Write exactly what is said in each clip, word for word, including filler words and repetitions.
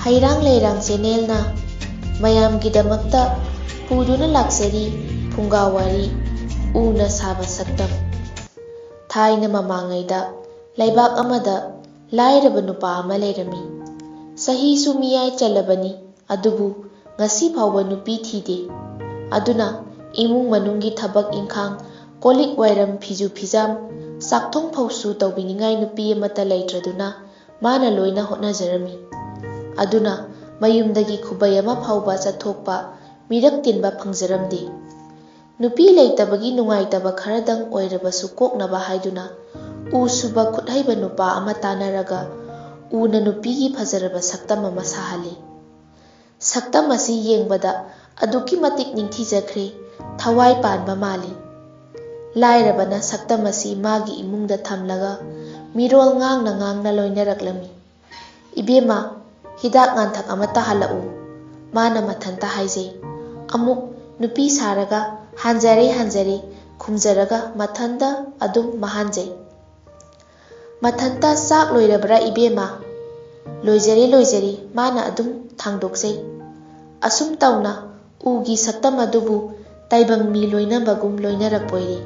ꯍꯩꯔꯥꯡ ꯂꯩꯔꯥꯡ ꯆꯦꯅꯦꯜꯅ ꯃꯌꯥꯝꯒꯤꯗꯃꯛꯇ ꯄꯨꯗꯨꯅ ꯂꯥꯛꯆꯔꯤ ꯐꯨꯡꯒꯥ ꯋꯥꯔꯤ, ꯎꯅ ꯁꯥꯕ ꯁꯛꯇꯝ꯫ ꯊꯥꯏꯅ ꯃꯃꯥꯡꯉꯩꯗ ꯂꯩꯕꯥꯛ ꯑꯃꯗ ꯂꯥꯏꯔꯕ ꯅꯨꯄꯥ ꯑꯃ ꯂꯩꯔꯝꯃꯤ꯫ ꯆꯍꯤꯁꯨ ꯃꯤꯌꯥꯏ ꯆꯜꯂꯕꯅꯤ, ꯑꯗꯨꯕꯨ ꯉꯁꯤ ꯐꯥꯎꯕ ꯅꯨꯄꯤ ꯊꯤꯗꯦ꯫ ꯑꯗꯨꯅ ꯏꯃꯨꯡ ꯃꯅꯨꯡꯒꯤ ꯊꯕꯛ ꯏꯪꯈꯥꯡ, ꯀꯣꯜꯂꯤꯛ ꯋꯥꯏꯔꯝ, ꯐꯤꯖꯨ ꯐꯤꯖꯥꯝ, ꯆꯥꯛꯊꯣꯡ ꯐꯧꯁꯨ ꯇꯧꯕꯤꯅꯤꯡꯉꯥꯏ ꯅꯨꯄꯤ ꯑꯃꯠꯇ ꯂꯩꯇ꯭ꯔꯗꯨꯅ ꯃꯥꯅ ꯂꯣꯏꯅ ꯍꯣꯠꯅꯖꯔꯝꯃꯤ꯫ ꯑꯗꯨꯅ ꯃꯌꯨꯝꯗꯒꯤ ꯈꯨꯕꯩ ꯑꯃ ꯐꯥꯎꯕ ꯆꯠꯊꯣꯛꯄ, ꯃꯤꯔꯛ ꯇꯤꯟꯕ ꯐꯪꯖꯔꯝꯗꯦ꯫ ꯅꯨꯄꯤ ꯂꯩꯇꯕꯒꯤ ꯅꯨꯡꯉꯥꯏꯇꯕ ꯈꯔꯗꯪ ꯑꯣꯏꯔꯕꯁꯨ ꯀꯣꯛꯅꯕ ꯍꯥꯏꯗꯨꯅ ꯎ ꯁꯨꯕ ꯈꯨꯠꯍꯩꯕ ꯅꯨꯄꯥ ꯑꯃ ꯇꯥꯟꯅꯔꯒ ꯎꯅ ꯅꯨꯄꯤꯒꯤ ꯐꯖꯔꯕ ꯁꯛꯇꯝ ꯑꯃ ꯁꯥꯍꯜꯂꯤ꯫ ꯁꯛꯇꯝ ꯑꯁꯤ ꯌꯦꯡꯕꯗ ꯑꯗꯨꯛꯀꯤ ꯃꯇꯤꯛ ꯅꯤꯡꯊꯤꯖꯈ꯭ꯔꯦ, ꯊꯋꯥꯏ ꯄꯥꯟꯕ ꯃꯥꯜꯂꯤ꯫ ꯂꯥꯏꯔꯕꯅ ꯁꯛꯇꯝ ꯑꯁꯤ ꯃꯥꯒꯤ ꯏꯃꯨꯡꯗ ꯊꯝꯂꯒ ꯃꯤꯔꯣꯜ ꯉꯥꯡꯅ ꯉꯥꯡꯅ ꯂꯣꯏꯅꯔꯛꯂꯝꯃꯤ꯫ "ꯏꯕꯦꯝꯃ, ꯍꯤꯗꯥꯛ ꯉꯥꯟꯊꯛ ꯑꯃ ꯇꯥꯍꯜꯂꯛꯎ," ꯃꯥꯅ ꯃꯊꯟꯇ ꯍꯥꯏꯖꯩ꯫ ꯑꯃꯨꯛ ꯅꯨꯄꯤ ꯁꯥꯔꯒ "ꯍꯟꯖꯔꯦ, ꯍꯟꯖꯔꯦ" ꯈꯨꯝꯖꯔꯒ ꯃꯊꯟꯇ ꯑꯗꯨꯝ ꯃꯍꯥꯟꯖꯩ꯫ ꯃꯊꯟꯇ "ꯆꯥꯛ ꯂꯣꯏꯔꯕ꯭ꯔꯥ ꯏꯕꯦꯝꯃ?" "ꯂꯣꯏꯖꯔꯦ, ꯂꯣꯏꯖꯔꯦ" ꯃꯥꯅ ꯑꯗꯨꯝ ꯊꯥꯡꯗꯣꯛꯆꯩ꯫ ꯑꯁꯨꯝ ꯇꯧꯅ ꯎꯒꯤ ꯁꯛꯇꯝ ꯑꯗꯨꯕꯨ ꯇꯥꯏꯕꯪ ꯃꯤ ꯂꯣꯏꯅꯕꯒꯨꯝ ꯂꯣꯏꯅꯔꯛꯄꯣꯏꯔꯦ꯫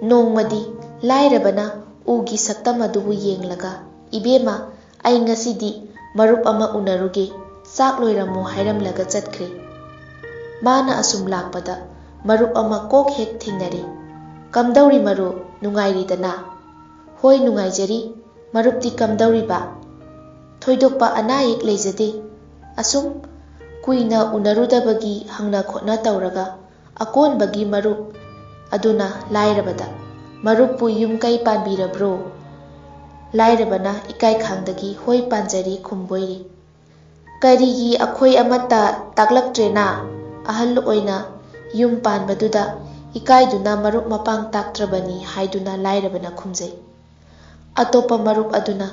ꯅꯣꯡꯃꯗꯤ ꯂꯥꯏꯔꯕꯅ ꯎꯒꯤ ꯁꯛꯇꯝ ꯑꯗꯨꯕꯨ ꯌꯦꯡꯂꯒ, "ꯏꯕꯦꯝꯃ, ꯑꯩ ꯉꯁꯤꯗꯤ ꯃꯔꯨꯞ ꯑꯃ ꯎꯅꯔꯨꯒꯦ, ꯆꯥꯛ ꯂꯣꯏꯔꯝꯃꯣ" ꯍꯥꯏꯔꯝꯂꯒ ꯆꯠꯈ꯭ꯔꯦ꯫ ꯃꯥꯅ ꯑꯁꯨꯝ ꯂꯥꯛꯄꯗ ꯃꯔꯨꯞ ꯑꯃ ꯀꯣꯛ ꯍꯦꯛ ꯊꯦꯡꯅꯔꯦ꯫ "ꯀꯝꯗꯧꯔꯤ ꯃꯔꯨꯞ, ꯅꯨꯡꯉꯥꯏꯔꯤꯗꯅ?" "ꯍꯣꯏ, ꯅꯨꯡꯉꯥꯏꯖꯔꯤ꯫ ꯃꯔꯨꯞꯇꯤ ꯀꯝꯗꯧꯔꯤꯕ?" "ꯊꯣꯏꯗꯣꯛꯄ ꯑꯅꯥ ꯑꯌꯦꯛ ꯂꯩꯖꯗꯦ꯫ ꯑꯁꯨꯝ ꯀꯨꯏꯅ ꯎꯅꯔꯨꯗꯕꯒꯤ ꯍꯪꯅ ꯈꯣꯠꯅ ꯇꯧꯔꯒ ꯑꯀꯣꯟꯕꯒꯤ ꯃꯔꯨꯞ ꯑꯗꯨꯅ ꯂꯥꯏꯔꯕꯗ, "ꯃꯔꯨꯞꯄꯨ ꯌꯨꯝ ꯀꯩ ꯄꯥꯟꯕꯤꯔꯕ꯭ꯔꯣ?" ꯂꯥꯏꯔꯕꯅ ꯏꯀꯥꯏ ꯈꯥꯡꯗꯒꯤ "ꯍꯣꯏ, ꯄꯥꯟꯖꯔꯤ" ꯈꯨꯝꯕꯣꯏꯔꯦ꯫ "ꯀꯔꯤꯒꯤ ꯑꯩꯈꯣꯏ ꯑꯃꯠꯇ ꯇꯥꯛꯂꯛꯇ꯭ꯔꯦꯅ? ꯑꯍꯜ ꯑꯣꯏꯅ ꯌꯨꯝ ꯄꯥꯟꯕꯗꯨꯗ ꯏꯀꯥꯏꯗꯨꯅ ꯃꯔꯨꯞ ꯃꯄꯥꯡ ꯇꯥꯛꯇ꯭ꯔꯕꯅꯤ" ꯍꯥꯏꯗꯨꯅ ꯂꯥꯏꯔꯕꯅ ꯈꯨꯝꯖꯩ꯫ ꯑꯇꯣꯞꯄ ꯃꯔꯨꯞ ꯑꯗꯨꯅ,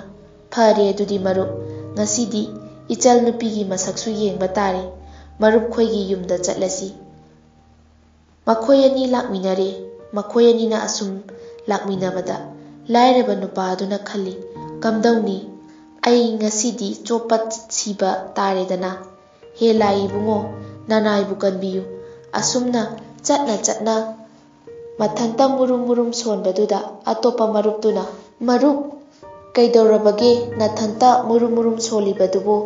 "ꯐꯔꯦ ꯑꯗꯨꯗꯤ ꯃꯔꯨꯞ, ꯉꯁꯤꯗꯤ ꯏꯆꯜ ꯅꯨꯄꯤꯒꯤ ꯃꯁꯛꯁꯨ ꯌꯦꯡꯕ ꯇꯥꯔꯦ, ꯃꯔꯨꯞ ꯈꯣꯏꯒꯤ ꯌꯨꯝꯗ ꯆꯠꯂꯁꯤ"꯫ ꯃꯈꯣꯏ ꯑꯅꯤ ꯂꯥꯛꯃꯤꯟꯅꯔꯦ꯫ ꯃꯈꯣꯏ ꯑꯅꯤꯅ ꯑꯁꯨꯝ ꯂꯥꯛꯃꯤꯟꯅꯕꯗ ꯂꯥꯏꯔꯕ ꯅꯨꯄꯥ ꯑꯗꯨꯅ ꯈꯜꯂꯤ, "ꯀꯝꯗꯧꯅꯤ? ꯑꯩ ꯉꯁꯤꯗꯤ ꯆꯣꯞꯄ ꯁꯤꯕ ꯇꯥꯔꯦꯗꯅ꯫ ꯍꯦ ꯂꯥꯏ ꯏꯕꯨꯡꯉꯣ, ꯅꯅꯥꯏꯕꯨ ꯀꯟꯕꯤꯌꯨ꯫ ꯑꯁꯨꯝꯅ ꯆꯠꯅ ꯆꯠꯅ ꯃꯊꯟꯇ ꯃꯨꯔꯨꯝ ꯃꯨꯔꯨꯝ ꯁꯣꯟꯕꯗꯨꯗ ꯑꯇꯣꯞꯄ ꯃꯔꯨꯞꯇꯨꯅ, "ꯃꯔꯨꯞ, ꯀꯩꯗꯧꯔꯕꯒꯦ ꯅꯊꯟꯇ ꯃꯨꯔꯨꯝ ꯃꯨꯔꯨꯝ ꯁꯣꯜꯂꯤꯕꯗꯨꯕꯨ?"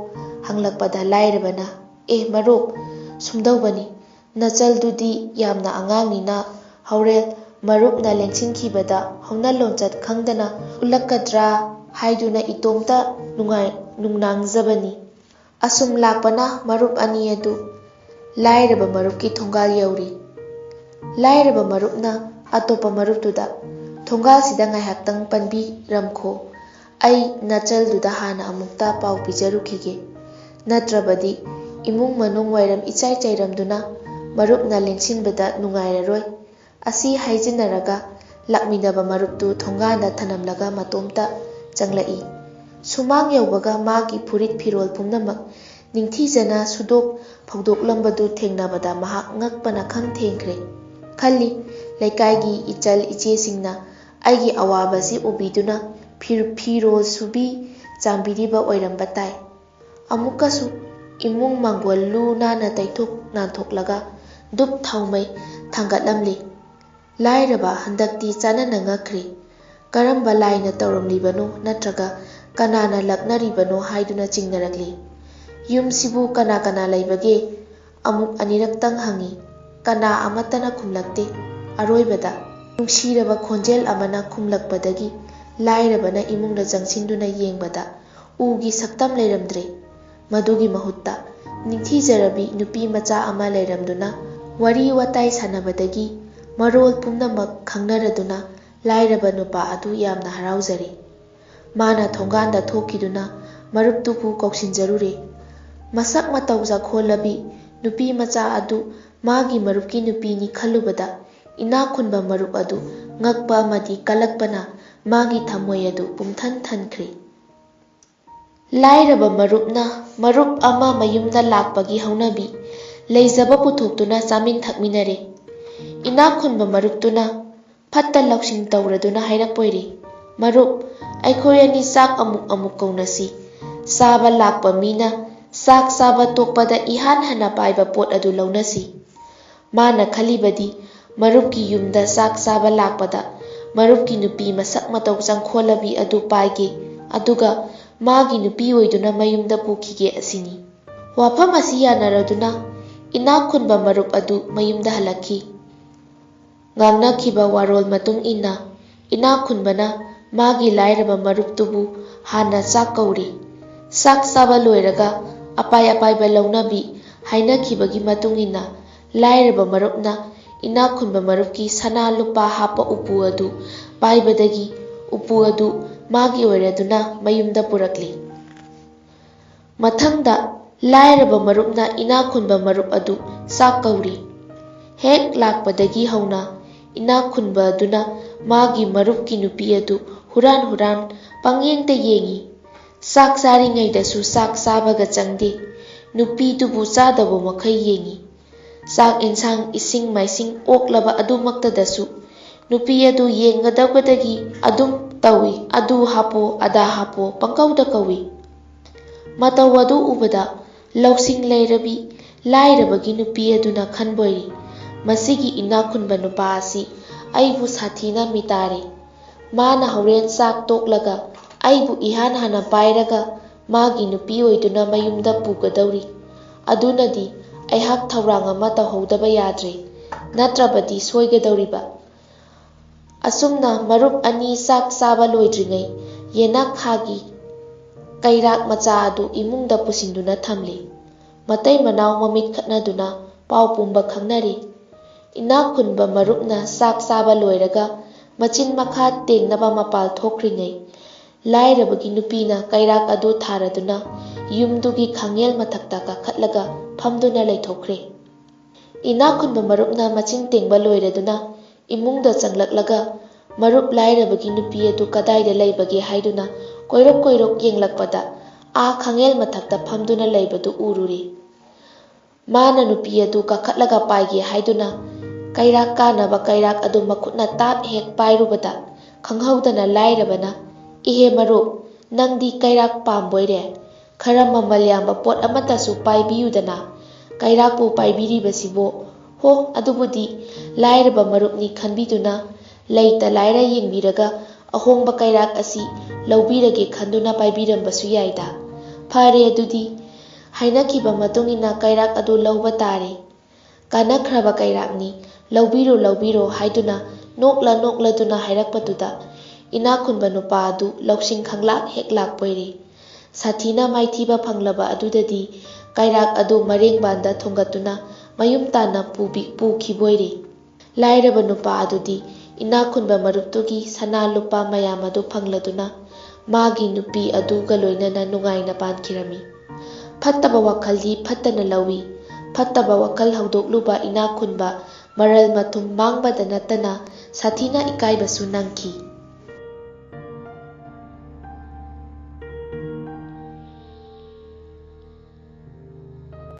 ꯍꯪꯂꯛꯄꯗ ꯂꯥꯏꯔꯕꯅ, "ꯑꯦ ꯃꯔꯨꯞ, ꯁꯨꯝꯗꯧꯕꯅꯤ, ꯅꯆꯜꯗꯨꯗꯤ ꯌꯥꯝꯅ ꯑꯉꯥꯡꯅꯤꯅ ꯍꯣꯔꯦꯟ ꯃꯔꯨꯞꯅ ꯂꯦꯡꯁꯤꯟꯈꯤꯕꯗ ꯍꯧꯅ ꯂꯣꯟꯆꯠ ꯈꯪꯗꯅ ꯎꯠꯂꯛꯀꯗ꯭ꯔꯥ ꯍꯥꯏꯗꯨꯅ ꯏꯇꯣꯝꯇ ꯅꯨꯡꯉꯥꯏ-, ꯅꯨꯡꯅꯥꯡꯖꯕꯅꯤ꯫" ꯑꯁꯨꯝ ꯂꯥꯛꯄꯅ ꯃꯔꯨꯞ ꯑꯅꯤ ꯑꯗꯨ ꯂꯥꯏꯔꯕ ꯃꯔꯨꯞꯀꯤ ꯊꯣꯡꯒꯥꯜ ꯌꯧꯔꯤ꯫ ꯂꯥꯏꯔꯕ ꯃꯔꯨꯞꯅ ꯑꯇꯣꯞꯄ ꯃꯔꯨꯞꯇꯨꯗ, "ꯊꯣꯡꯒꯥꯜꯁꯤꯗ ꯉꯥꯏꯍꯥꯛꯇꯪ ꯄꯟꯕꯤꯔꯝꯈꯣ, ꯑꯩ ꯅꯆꯜꯗꯨꯗ ꯍꯥꯟꯅ ꯑꯃꯨꯛꯇ ꯄꯥꯎ ꯄꯤꯖꯔꯨꯈꯤꯒꯦ, ꯅꯠꯇ꯭ꯔꯕꯗꯤ ꯏꯃꯨꯡ ꯃꯅꯨꯡ ꯋꯥꯏꯔꯝ ꯏꯆꯥꯏ ꯆꯥꯏꯔꯝꯗꯨꯅ ꯃꯔꯨꯞꯅ ꯂꯦꯡꯁꯤꯟꯕꯗ ꯅꯨꯡꯉꯥꯏꯔꯔꯣꯏ꯫" ꯑꯁꯤ ꯍꯥꯏꯖꯤꯟꯅꯔꯒ ꯂꯥꯛꯃꯤꯟꯅꯕ ꯃꯔꯨꯞꯇꯨ ꯊꯣꯡꯒꯥꯟꯗ ꯊꯅꯝꯂꯒ ꯃꯇꯣꯝꯇ ꯆꯪꯂꯛꯏ꯫ ꯁꯨꯃꯥꯡ ꯌꯧꯕꯒ ꯃꯥꯒꯤ ꯐꯨꯔꯤꯠ ꯐꯤꯔꯣꯜ ꯄꯨꯝꯅꯃꯛ ꯅꯤꯡꯊꯤꯖꯅ ꯁꯨꯗꯣꯛ ꯐꯧꯗꯣꯛꯂꯝꯕꯗꯨ ꯊꯦꯡꯅꯕꯗ ꯃꯍꯥꯛ ꯉꯛꯄꯅ ꯈꯝ ꯊꯦꯡꯈ꯭ꯔꯦ꯫ ꯈꯜꯂꯤ, ꯂꯩꯀꯥꯏꯒꯤ ꯏꯆꯜ ꯏꯆꯦꯁꯤꯡꯅ ꯑꯩꯒꯤ ꯑꯋꯥꯕꯁꯤ ꯎꯕꯤꯗꯨꯅ ꯐꯤꯔ-, ꯐꯤꯔꯣꯜ ꯁꯨꯕꯤ ꯆꯥꯝꯕꯤꯔꯤꯕ ꯑꯣꯏꯔꯝꯕ ꯇꯥꯏ꯫ ꯑꯃꯨꯛꯀꯁꯨ ꯏꯃꯨꯡ ꯃꯥꯡꯒꯣꯜ ꯂꯨ ꯅꯥꯟꯅ ꯇꯩꯊꯣꯛ ꯅꯥꯟꯊꯣꯛꯂꯒ ꯙꯨꯞ ꯊꯥꯎꯃꯩ ꯊꯥꯡꯒꯠꯂꯝꯂꯤ꯫ ꯂꯥꯏꯔꯕ ꯍꯟꯗꯛꯇꯤ ꯆꯥꯅꯅ ꯉꯛꯈ꯭ꯔꯦ꯫ ꯀꯔꯝꯕ ꯂꯥꯏꯅ ꯇꯧꯔꯝꯂꯤꯕꯅꯣ ꯅꯠꯇ꯭ꯔꯒ ꯀꯅꯥꯅ ꯂꯛꯅꯔꯤꯕꯅꯣ ꯍꯥꯏꯗꯨꯅ ꯆꯤꯡꯅꯔꯛꯂꯤ꯫ "ꯌꯨꯝꯁꯤꯕꯨ ꯀꯅꯥ ꯀꯅꯥ ꯂꯩꯕꯒꯦ?" ꯑꯃꯨꯛ ꯑꯅꯤꯔꯛꯇꯪ ꯍꯪꯉꯤ꯫ ꯀꯅꯥ ꯑꯃꯠꯇꯅ ꯈꯨꯝꯂꯛꯇꯦ꯫ ꯑꯔꯣꯏꯕꯗ ꯅꯨꯡꯁꯤꯔꯕ ꯈꯣꯟꯖꯦꯜ ꯑꯃꯅ ꯈꯨꯝꯂꯛꯄꯗꯒꯤ ꯂꯥꯏꯔꯕꯅ ꯏꯃꯨꯡꯗ ꯆꯪꯁꯤꯟꯗꯨꯅ ꯌꯦꯡꯕꯗ ꯎꯒꯤ ꯁꯛꯇꯝ ꯂꯩꯔꯝꯗ꯭ꯔꯦ꯫ ꯃꯗꯨꯒꯤ ꯃꯍꯨꯠꯇ ꯅꯤꯡꯊꯤꯖꯔꯕꯤ ꯅꯨꯄꯤ ꯃꯆꯥ ꯑꯃ ꯂꯩꯔꯝꯗꯨꯅ ꯋꯥꯔꯤ ꯋꯥꯇꯥꯏ ꯁꯥꯟꯅꯕꯗꯒꯤ ꯃꯔꯣꯜ ꯄꯨꯝꯅꯃꯛ ꯈꯪꯅꯔꯗꯨꯅ ꯂꯥꯏꯔꯕ ꯅꯨꯄꯥ ꯑꯗꯨ ꯌꯥꯝꯅ ꯍꯔꯥꯎꯖꯔꯦ꯫ ꯃꯥꯅ ꯊꯣꯡꯒꯥꯟꯗ ꯊꯣꯛꯈꯤꯗꯨꯅ ꯃꯔꯨꯞꯇꯨꯕꯨ ꯀꯧꯁꯤꯟꯖꯔꯨꯔꯦ꯫ ꯃꯁꯛ ꯃꯇꯧ ꯆꯥꯈꯣꯜꯂꯕꯤ ꯅꯨꯄꯤ ꯃꯆꯥ ꯑꯗꯨ ꯃꯥꯒꯤ ꯃꯔꯨꯞꯀꯤ ꯅꯨꯄꯤꯅꯤ ꯈꯜꯂꯨꯕꯗ ꯏꯅꯥꯛ ꯈꯨꯟꯕ ꯃꯔꯨꯞ ꯑꯗꯨ ꯉꯛꯄ ꯑꯃꯗꯤ ꯀꯜꯂꯛꯄꯅ ꯃꯥꯒꯤ ꯊꯃꯣꯏ ꯑꯗꯨ ꯄꯨꯝꯊꯟ ꯊꯟꯈ꯭ꯔꯦ꯫ ꯂꯥꯏꯔꯕ ꯃꯔꯨꯞꯅ ꯃꯔꯨꯞ ꯑꯃ ꯃꯌꯨꯝꯗ ꯂꯥꯛꯄꯒꯤ ꯍꯧꯅꯕꯤ ꯂꯩꯖꯕ ꯄꯨꯊꯣꯛꯇꯨꯅ ꯆꯥꯃꯤꯟ ꯊꯛꯃꯤꯟꯅꯔꯦ꯫ ꯏꯅꯥꯛ ꯈꯨꯟꯕ ꯃꯔꯨꯞꯇꯨꯅ ꯐꯠꯇ ꯂꯧꯁꯤꯡ ꯇꯧꯔꯗꯨꯅ ꯍꯥꯏꯔꯛꯄꯣꯏꯔꯦ, "ꯃꯔꯨꯞ, ꯑꯩꯈꯣꯏ ꯑꯅꯤ ꯆꯥꯛ ꯑꯃꯨꯛ ꯑꯃꯨꯛ ꯀꯧꯅꯁꯤ꯫ ꯆꯥꯕ ꯂꯥꯛꯄ ꯃꯤꯅ ꯆꯥꯛ ꯆꯥꯕ ꯇꯣꯛꯄꯗ ꯏꯍꯥꯟ ꯍꯥꯟꯅ ꯄꯥꯏꯕ ꯄꯣꯠ ꯑꯗꯨ ꯂꯧꯅꯁꯤ꯫" ꯃꯥꯅ ꯈꯜꯂꯤꯕꯗꯤ ꯃꯔꯨꯞꯀꯤ ꯌꯨꯝꯗ ꯆꯥꯛ ꯆꯥꯕ ꯂꯥꯛꯄꯗ ꯃꯔꯨꯞꯀꯤ ꯅꯨꯄꯤ ꯃꯁꯛ ꯃꯇꯧ ꯆꯪꯈꯣꯜꯂꯕꯤ ꯑꯗꯨ ꯄꯥꯏꯒꯦ, ꯑꯗꯨꯒ ꯃꯥꯒꯤ ꯅꯨꯄꯤ ꯑꯣꯏꯗꯨꯅ ꯃꯌꯨꯝꯗ ꯄꯨꯈꯤꯒꯦ ꯑꯁꯤꯅꯤ꯫ ꯋꯥꯐꯝ ꯑꯁꯤ ꯌꯥꯅꯔꯗꯨꯅ ꯏꯅꯥꯛ ꯈꯨꯟꯕ ꯃꯔꯨꯞ ꯑꯗꯨ ꯃꯌꯨꯝꯗ ꯍꯜꯂꯛꯈꯤ꯫ ꯉꯥꯡꯅꯈꯤꯕ ꯋꯥꯔꯣꯜ ꯃꯇꯨꯡ ꯏꯟꯅ ꯏꯅꯥꯛ ꯈꯨꯟꯕꯅ ꯃꯥꯒꯤ ꯂꯥꯏꯔꯕ ꯃꯔꯨꯞꯇꯨꯕꯨ ꯍꯥꯟꯅ ꯆꯥꯛ ꯀꯧꯔꯤ꯫ ꯆꯥꯛ ꯆꯥꯕ ꯂꯣꯏꯔꯒ ꯑꯄꯥꯏ ꯑꯄꯥꯏꯕ ꯂꯧꯅꯕꯤ ꯍꯥꯏꯅꯈꯤꯕꯒꯤ ꯃꯇꯨꯡ ꯏꯟꯅ ꯂꯥꯏꯔꯕ ꯃꯔꯨꯞꯅ ꯏꯅꯥꯛ ꯈꯨꯟꯕ ꯃꯔꯨꯞꯀꯤ ꯁꯅꯥ ꯂꯨꯄꯥ ꯍꯥꯞꯄ ꯎꯄꯨ ꯑꯗꯨ ꯄꯥꯏꯕꯗꯒꯤ ꯎꯄꯨ ꯑꯗꯨ ꯃꯥꯒꯤ ꯑꯣꯏꯔꯗꯨꯅ ꯃꯌꯨꯝꯗ ꯄꯨꯔꯛꯂꯤ꯫ ꯃꯊꯪꯗ ꯂꯥꯏꯔꯕ ꯃꯔꯨꯞꯅ ꯏꯅꯥꯛ ꯈꯨꯟꯕ ꯃꯔꯨꯞ ꯑꯗꯨ ꯆꯥꯛ ꯀꯧꯔꯤ꯫ ꯍꯦꯛ ꯂꯥꯛꯄꯗꯒꯤ ꯍꯧꯅ ꯏꯅꯥꯛ ꯈꯨꯟꯕ ꯑꯗꯨꯅ ꯃꯥꯒꯤ ꯃꯔꯨꯞꯀꯤ ꯅꯨꯄꯤ ꯑꯗꯨ ꯍꯨꯔꯥꯟ ꯍꯨꯔꯥꯟ ꯄꯪꯌꯦꯡꯇ ꯌꯦꯡꯏ꯫ ꯆꯥꯛ ꯆꯥꯔꯤꯉꯩꯗꯁꯨ ꯆꯥꯛ ꯆꯥꯕꯒ ꯆꯪꯗꯦ꯫ ꯅꯨꯄꯤꯗꯨꯕꯨ ꯆꯥꯗꯕ ꯃꯈꯩ ꯌꯦꯡꯏ꯫ ꯆꯥꯛ ꯏꯟꯁꯥꯡ, ꯏꯁꯤꯡ ꯃꯥꯏꯁꯤꯡ ꯑꯣꯛꯂꯕ ꯑꯗꯨꯃꯛꯇꯗꯁꯨ ꯅꯨꯄꯤ ꯑꯗꯨ ꯌꯦꯡꯒꯗꯕꯗꯒꯤ ꯑꯗꯨꯝ ꯇꯧꯏ꯫ "ꯑꯗꯨ ꯍꯥꯞꯄꯣ, ꯑꯗꯥ ꯍꯥꯞꯄꯣ" ꯄꯪꯀꯧꯗ ꯀꯧꯏ꯫ ꯃꯇꯧ ꯑꯗꯨ ꯎꯕꯗ ꯂꯧꯁꯤꯡ ꯂꯩꯔꯕꯤ ꯂꯥꯏꯔꯕꯒꯤ ꯅꯨꯄꯤ ꯑꯗꯨꯅ ꯈꯟꯕꯣꯏꯔꯤ, "ꯃꯁꯤꯒꯤ ꯏꯅꯥꯛ ꯈꯨꯟꯕ ꯅꯨꯄꯥ ꯑꯁꯤ ꯑꯩꯕꯨ ꯁꯥꯊꯤꯅ ꯃꯤꯇꯥꯔꯦ꯫ ꯃꯥꯅ ꯍꯣꯔꯦꯟ ꯆꯥꯛ ꯇꯣꯛꯂꯒ ꯑꯩꯕꯨ ꯏꯍꯥꯟ ꯍꯥꯟꯅ ꯄꯥꯏꯔꯒ ꯃꯥꯒꯤ ꯅꯨꯄꯤ ꯑꯣꯏꯗꯨꯅ ꯃꯌꯨꯝꯗ ꯄꯨꯒꯗꯧꯔꯤ꯫ ꯑꯗꯨꯅꯗꯤ ꯑꯩꯍꯥꯛ ꯊꯧꯔꯥꯡ ꯑꯃ ꯇꯧꯍꯧꯗꯕ ꯌꯥꯗ꯭ꯔꯦ꯫ ꯅꯠꯇ꯭ꯔꯕꯗꯤ ꯁꯣꯏꯒꯗꯧꯔꯤꯕ꯫" ꯑꯁꯨꯝꯅ ꯃꯔꯨꯞ ꯑꯅꯤ ꯆꯥꯛ ꯆꯥꯕ ꯂꯣꯏꯗ꯭ꯔꯤꯉꯩ ꯌꯦꯅꯥꯈꯥꯒꯤ ꯀꯩꯔꯥꯛ ꯃꯆꯥ ꯑꯗꯨ ꯏꯃꯨꯡꯗ ꯄꯨꯁꯤꯟꯗꯨꯅ ꯊꯝꯂꯤ꯫ ꯃꯇꯩ ꯃꯅꯥꯎ ꯃꯃꯤꯠ ꯈꯠꯅꯗꯨꯅ ꯄꯥꯎ ꯄꯨꯝꯕ ꯈꯪꯅꯔꯤ꯫ ꯏꯅꯥꯛ ꯈꯨꯟꯕ ꯃꯔꯨꯞꯅ ꯆꯥꯛ ꯆꯥꯕ ꯂꯣꯏꯔꯒ ꯃꯆꯤꯟ ꯃꯈꯥ ꯇꯦꯡꯅꯕ ꯃꯄꯥꯜ ꯊꯣꯛꯈ꯭ꯔꯤꯉꯩ, ꯂꯥꯏꯔꯕꯒꯤ ꯅꯨꯄꯤꯅ ꯀꯩꯔꯥꯛ ꯑꯗꯨ ꯊꯥꯔꯗꯨꯅ ꯌꯨꯝꯗꯨꯒꯤ ꯈꯥꯡꯉꯦꯜ ꯃꯊꯛꯇ ꯀꯥꯈꯠꯂꯒ ꯐꯝꯗꯨꯅ ꯂꯩꯊꯣꯛꯈ꯭ꯔꯦ꯫ ꯏꯅꯥꯛ ꯈꯨꯟꯕ ꯃꯔꯨꯞꯅ ꯃꯆꯤꯟ ꯇꯦꯡꯕ ꯂꯣꯏꯔꯗꯨꯅ ꯏꯃꯨꯡꯗ ꯆꯪꯂꯛꯂꯒ ꯃꯔꯨꯞ ꯂꯥꯏꯔꯕꯒꯤ ꯅꯨꯄꯤ ꯑꯗꯨ ꯀꯗꯥꯏꯗ ꯂꯩꯕꯒꯦ ꯍꯥꯏꯗꯨꯅ ꯀꯣꯏꯔꯣꯛ ꯀꯣꯏꯔꯣꯛ ꯌꯦꯡꯂꯛꯄꯗ ꯑꯥ ꯈꯥꯡꯉꯦꯜ ꯃꯊꯛꯇ ꯐꯝꯗꯨꯅ ꯂꯩꯕꯗꯨ ꯎꯔꯨꯔꯦ꯫ ꯃꯥꯅ ꯅꯨꯄꯤ ꯑꯗꯨ ꯀꯥꯈꯠꯂꯒ ꯄꯥꯏꯒꯦ ꯍꯥꯏꯗꯨꯅ ꯀꯩꯔꯥꯛ ꯀꯥꯅꯕ ꯀꯩꯔꯥꯛ ꯑꯗꯨ ꯃꯈꯨꯠꯅ ꯇꯥꯞ ꯍꯦꯛ ꯄꯥꯏꯔꯨꯕꯗ ꯈꯪꯍꯧꯗꯅ ꯂꯥꯏꯔꯕꯅ, "ꯏꯍꯦ ꯃꯔꯨꯞ, ꯅꯪꯗꯤ ꯀꯩꯔꯥꯛ ꯄꯥꯝꯕꯣꯏꯔꯦ? ꯈꯔ ꯃꯃꯜ ꯌꯥꯝꯕ ꯄꯣꯠ ꯑꯃꯠꯇꯁꯨ ꯄꯥꯏꯕꯤꯌꯨꯗꯅ꯫ ꯀꯩꯔꯥꯛꯄꯨ ꯄꯥꯏꯕꯤꯔꯤꯕꯁꯤꯕꯣ?" ꯍꯣ, ꯑꯗꯨꯕꯨꯗꯤ ꯂꯥꯏꯔꯕ ꯃꯔꯨꯞꯅꯤ ꯈꯟꯕꯤꯗꯨꯅ, ꯂꯩꯇ ꯂꯥꯏꯔ ꯌꯦꯡꯕꯤꯔꯒ ꯑꯍꯣꯡꯕ ꯀꯩꯔꯥꯛ ꯑꯁꯤ ꯂꯧꯕꯤꯔꯒꯦ ꯈꯟꯗꯨꯅ ꯄꯥꯏꯕꯤꯔꯝꯕꯁꯨ ꯌꯥꯏꯗ꯫ ꯐꯔꯦ ꯑꯗꯨꯗꯤ, ꯍꯥꯏꯅꯈꯤꯕ ꯃꯇꯨꯡ ꯏꯟꯅ ꯀꯩꯔꯥꯛ ꯑꯗꯨ ꯂꯧꯕ ꯇꯥꯔꯦ꯫ "ꯀꯥꯟꯅꯈ꯭ꯔꯕ ꯀꯩꯔꯥꯛꯅꯤ, ꯂꯧꯕꯤꯔꯣ, ꯂꯧꯕꯤꯔꯣ" ꯍꯥꯏꯗꯨꯅ ꯅꯣꯛꯂ ꯅꯣꯛꯂꯗꯨꯅ ꯍꯥꯏꯔꯛꯄꯗꯨꯗ, ꯏꯅꯥꯛ ꯈꯨꯟꯕ ꯅꯨꯄꯥ ꯑꯗꯨ ꯂꯧꯁꯤꯡ ꯈꯪꯂꯥꯛ ꯍꯦꯛ ꯂꯥꯛꯄꯣꯏꯔꯦ꯫ ꯁꯥꯊꯤꯅ ꯃꯥꯏꯊꯤꯕ ꯐꯪꯂꯕ ꯑꯗꯨꯗꯗꯤ ꯀꯩꯔꯥꯛ ꯑꯗꯨ ꯃꯔꯦꯡꯕꯥꯟꯗ ꯊꯣꯡꯒꯠꯇꯨꯅ ꯃꯌꯨꯝ ꯇꯥꯅ ꯄꯨꯕꯤ-, ꯄꯨꯈꯤꯕꯣꯏꯔꯦ꯫ ꯂꯥꯏꯔꯕ ꯅꯨꯄꯥ ꯑꯗꯨꯗꯤ ꯏꯅꯥꯛ ꯈꯨꯟꯕ ꯃꯔꯨꯞꯇꯨꯒꯤ ꯁꯅꯥ ꯂꯨꯄꯥ ꯃꯌꯥꯝ ꯑꯗꯨ ꯐꯪꯂꯗꯨꯅ ꯃꯥꯒꯤ ꯅꯨꯄꯤ ꯑꯗꯨꯒ ꯂꯣꯏꯅꯅ ꯅꯨꯡꯉꯥꯏꯅ ꯄꯥꯟꯈꯤꯔꯝꯃꯤ꯫ ꯐꯠꯇꯕ ꯋꯥꯈꯜꯗꯤ ꯐꯠꯇꯅ ꯂꯧꯏ꯫ ꯐꯠꯇꯕ ꯋꯥꯈꯜ ꯍꯧꯗꯣꯛꯂꯨꯕ ꯏꯅꯥꯛ ꯈꯨꯟꯕ ꯃꯔꯜ ꯃꯊꯨꯝ ꯃꯥꯡꯕꯗ ꯅꯠꯇꯅ ꯁꯥꯊꯤꯅ ꯏꯀꯥꯏꯕꯁꯨ ꯅꯪꯈꯤ꯫